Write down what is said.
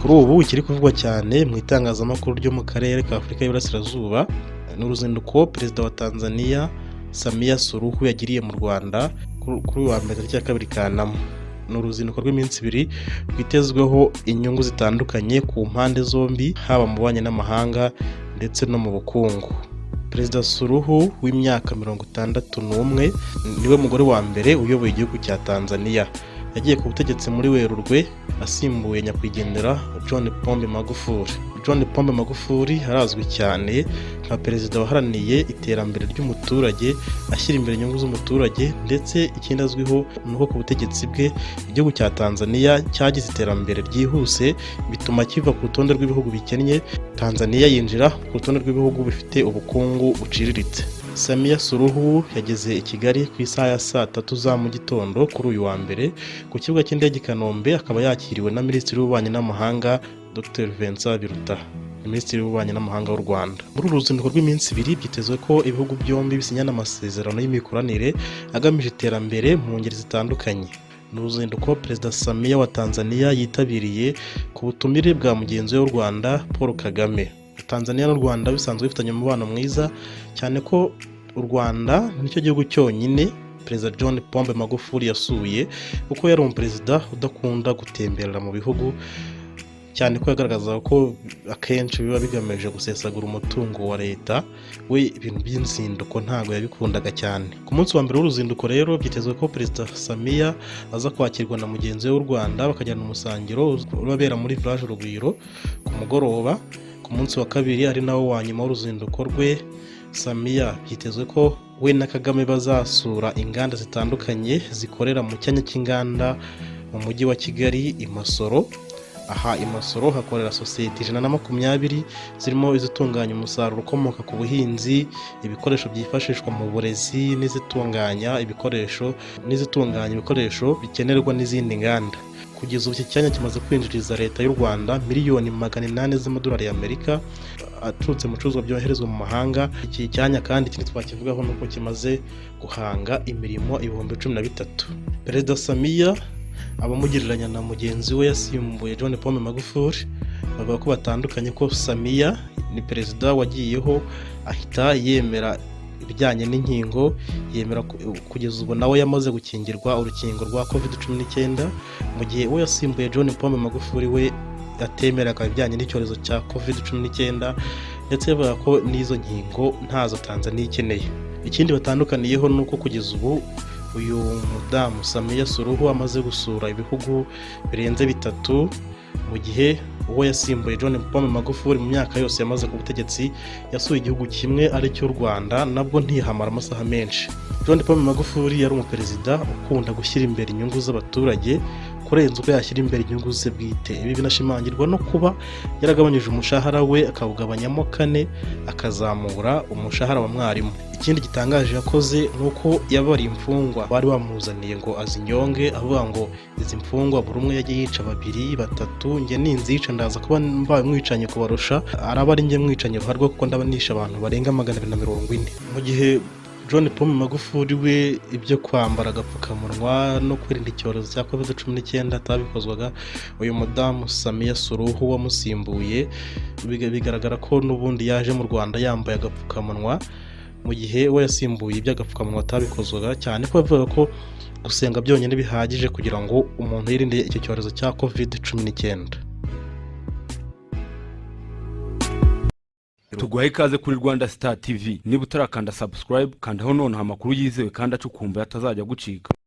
Kuri ubu ikiri kuvugwa cyane mu itangazamakuru ryo mu karere ka Afurika y'Iburasirazuba ni uruzinduko Perezida wa Tanzania Samia Suluhu yagiriye mu Rwanda kuri uyu wa mbere, tariki ya 2 Kanama. Ni uruzinduko rw'iminsi 2 rwitezweho inyungu zitandukanye ku mpande zombi, haba mu bubanyi n'amahanga ndetse no mu bukungu. Perezida Suluhu w'imyaka 61 niwe mugore wa mbere uyoboye igihugu cya Tanzania. Yagiye ku butegetsi muri Werurwe asimbuye nyakwigendera John Pombe Magufuli. John Pombe Magufuli arazwi cyane nka perezida waharaniye iterambere ry'umuturage, ashyira imbere inyungu z'umuturage. Ndetse ikindi azwiho ni uko ku butegetsi bwe igihugu cya Tanzania cyagize iterambere ryihuse, bituma kiva ku rutonde rw'ibihugu bikennye, Tanzania yinjira ku rutonde rw'ibihugu bifite ubukungu buciriritse. Samia Suluhu yageze i Kigali ku isaha ya saa 3 za mu gitondo kuri uyu wa mbere ku kibuga cy'indege i Kanombe, akaba yakiriwe na Minisitiri w'Ububanyi n'Amahanga Dr Vincent Biruta, Minisitiri w'Ububanyi n'Amahanga w'u Rwanda. Muri uru ruzinduko rw'iminsi 2 byitezwe ko ibihugu byombi bisinyana amasezerano y'imikoranire agamije iterambere mu ngeri zitandukanye. Ni uruzinduko Perezida Samia wa Tanzania yitabiriye ku butumire bwa mugenzi we w'u Rwanda Paul Kagame. Tanzania n'u Rwanda bisanzwe bifitanye umubano mwiza, cyane ko u Rwanda nicyo gihugu cyonyine Perezida John Pombe Magufuli yasuye, kuko yari umuperezida udakunda gutemberera mu bihugu, cyane ko yagaragazaga ko akenshi biba bigamije gusesagura umutungo wa leta. We ibintu by'inzinduko ntabwo yabikundaga cyane. Ku munsi wa mbere w'uruzinduko rero byitezwe ko Perezida Samia aza kwakirwa na mugenzi we w'u Rwanda, bakajyana umusangiro urabera muri Village Urugwiro ku mugoroba. Ku munsi wa kabiri, ari nawo wa nyuma w'uruzinduko rwe, Samia byitezwe ko we na Kagame bazasura inganda zitandukanye zikorera mu cyanya cy'inganda mu mujyi wa Kigali i Masoro. Aha i Masoro hakorera sosiyete 120 zirimo izitunganya umusaruro ukomoka ku buhinzi, ibikoresho byifashishwa mu burezi, n'izitunganya ibikoresho bikenerwa n'izindi nganda. Kugeza ubu iki cyanya kimaze kwinjiriza leta y'u Rwanda miliyoni 800 z'amadolari y'Amerika aturutse mu bicuruzwa byoherezwa mu mahanga. Iki cyanya kandi ikindi twakivugaho ni uko kimaze guhanga imirimo 13,000. Perezida Samia, abamugereranya na mugenzi we yasimbuye John Pombe Magufuli bavuga ko batandukanye, ko Samia ni perezida wagiyeho ahita yemera ibijyanye n'inkingo, yemera kugeza ubu nawe yamaze gukingirwa urukingo rwa COVID-19, mu gihe uwo yasimbuye John Pombe Magufuli we atemeraga ibijyanye n'icyorezo cya COVID-19, ndetse yavuga ko n'izo nkingo ntazo Tanzania ikeneye. Ikindi batandukaniyeho ni uko kugeza ubu uyu mudamu Samia Suluhu amaze gusura ibihugu birenze bitatu, mu gihe uwo yasimbuye John Pombe Magufuli mu myaka yose yamaze ku butegetsi yasuye igihugu kimwe, ari cyo Rwanda, nabwo ntihamara amasaha menshi. John Pombe Magufuli yari umuperezida ukunda gushyira imbere inyungu z'abaturage kurenza uko yashyira imbere inyungu ze bwite. Ibi binashimangirwa no kuba yaragabanyije umushahara we akawugabanyamo kane, akazamura umushahara wa mwarimu. Ikindi gitangaje yakoze ni uko yabariye imfungwa bari bamuzaniye ngo azinyonge, avuga ngo izi mfungwa buri umwe yagiye yica babiri, batatu, njye ninzica ndaza kuba mbaye mwicanyi kubarusha, araba ari njye mwicanyi ruharwa kuko ndaba nishe abantu barenga 240. Mu gihe John Pombe Magufuli we ibyo kwambara agapfukamunwa no kwirinda icyorezo cya COVID-19 atabikozwaga, uyu mudamu Samia Suluhu wamusimbuye bigaragara ko n'ubundi yaje mu Rwanda yambaye agapfukamunwa, mu gihe we yasimbuye iby'agapfukamunwa atabikozwaga, cyane ko yavugaga ko gusenga byonyine bihagije kugira ngo umuntu yirinde icyo cyorezo cya COVID-19. Tuguhaye ikaze kuri Rwanda Star TV. Niba utarakanda subscribe, kandaho nonaha. Amakuru yizewe kandi acukumbuye atazajya agucika.